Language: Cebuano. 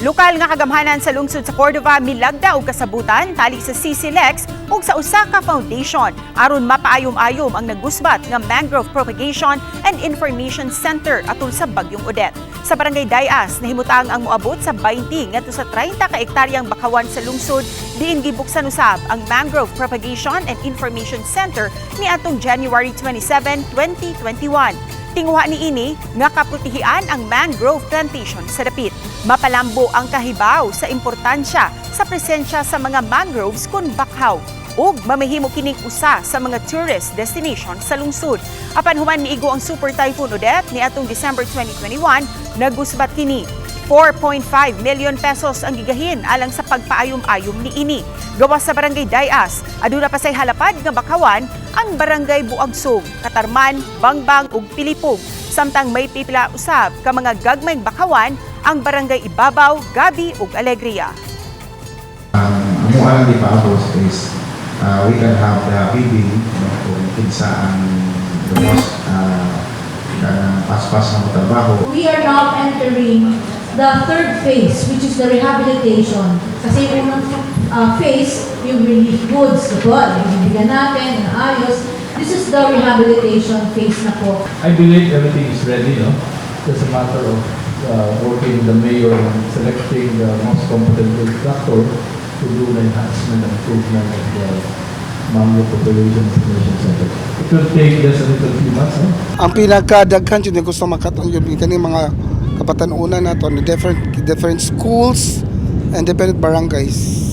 Lokal nga kagamhanan sa lungsod sa Cordova milagda og kasabutan tali sa CCLEX ug sa Osaka Foundation aron mapaayom-ayom ang nagusbat nga Mangrove Propagation and Information Center atol sa Bagyong Odette. Sa Barangay Dayas, nahimutang ang moabot sa 20 ngadto sa 30 ka ektaryang bakawan sa lungsod diin gibuksan usab ang Mangrove Propagation and Information Center niadtong January 27, 2021. Tinguha ni ini nga kaprutihian ang mangrove plantation sa dapit. Mapalambo ang kahibaw sa importansya sa presensya sa mga mangroves kun bakhaw ug mamahimo kining usa sa mga tourist destination sa lungsod. Apan human miigo ang Super Typhoon Odette niadtong December 2021, nagusbat kini. 4.5 million pesos ang gigahin alang sa pagpaayom-ayom ni ini. Gawas sa Barangay Dayas, aduna pa say halapad nga bakawan ang Barangay Buagsong, Katarman, Bangbang ug Pilipog. Samtang may pipila usab ka mga gagmayng bakawan ang Barangay Ibabaw, Gabi ug Alegria. Ang amo lang di paabot is we can have the bidding, no, kung kinsa ang the most kanang paspas nga trabaho. We are now entering the third phase, which is the rehabilitation. Kasi yung unang phase, yung relief goods, ito, ibibigyan natin, ayos. This is the rehabilitation phase na po. I believe everything is ready, no? Just a matter of working with the mayor and selecting the most competent contractor to do the enhancement and improvement of the Mangrove Propagation Information Center. It will take just a little few months, no? Ang pinakadaghan jud gusto makatong yun kani mga kabatan-unan nato ni different different schools and different barangays.